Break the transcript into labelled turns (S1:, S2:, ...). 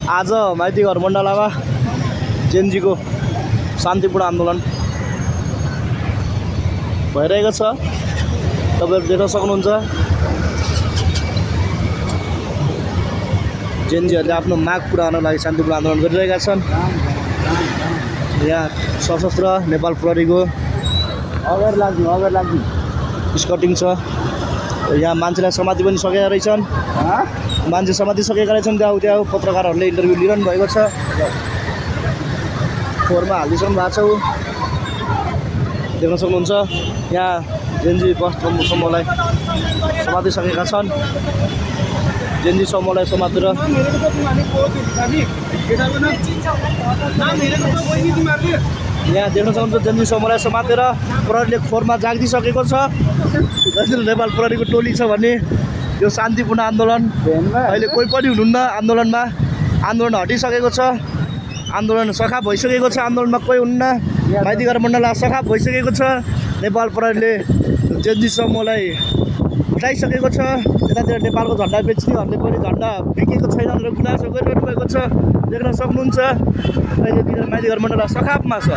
S1: आज माइती घर मण्डलामा जेनजीको शान्तिपूर्ण आन्दोलन भइरहेको छ। तपाईहरु देख्न सक्नुहुन्छ जेनजीहरुले आफ्नो माग पुरा गर्नको लागि शान्तिपूर्ण आन्दोलन गरिरहेका छन्। यहाँ सशस्त्र नेपाल प्रहरीको अगाडि स्कटिङ छ। यहाँ मान्छेलाई समाति पनि सकेका रहेछन्। मान्छे समातिसकेका रहेछन्। त्यहाँ पत्रकारहरूले इन्टरभ्यू लिइरहनु भएको छ। फोहोरमा हालिदिइसक्नु भएको छ। देख्न सक्नुहुन्छ यहाँ जेनजी बस समूहलाई समातिसकेका छन्। जेनजी समूहलाई समातेर यहाँ देख्न सक्नुहुन्छ जेनजी समूहलाई समातेर प्रहरीले खोरमा जागिदिसकेको छ। नेपाल प्रहरीको टोली छ भने यो शान्तिपूर्ण आन्दोलन अहिले कोही पनि हुनुहुन्न। आन्दोलन हटिसकेको छ। आन्दोलन सखाप भइसकेको छ। आन्दोलनमा कोही हुन्न। माइती घर मण्डला सखाप भइसकेको छ। नेपाल प्रहरीले जेनजी समूहलाई हटाइसकेको छ। यतातिर नेपालको झन्डा बेच्नेहरूले पनि झन्डा बिकेको छैन भनेर गुनासो गरिरहनु भएको छ। देख्न सक्नुहुन्छ अहिले माइती घर मण्डला सखापमा छ।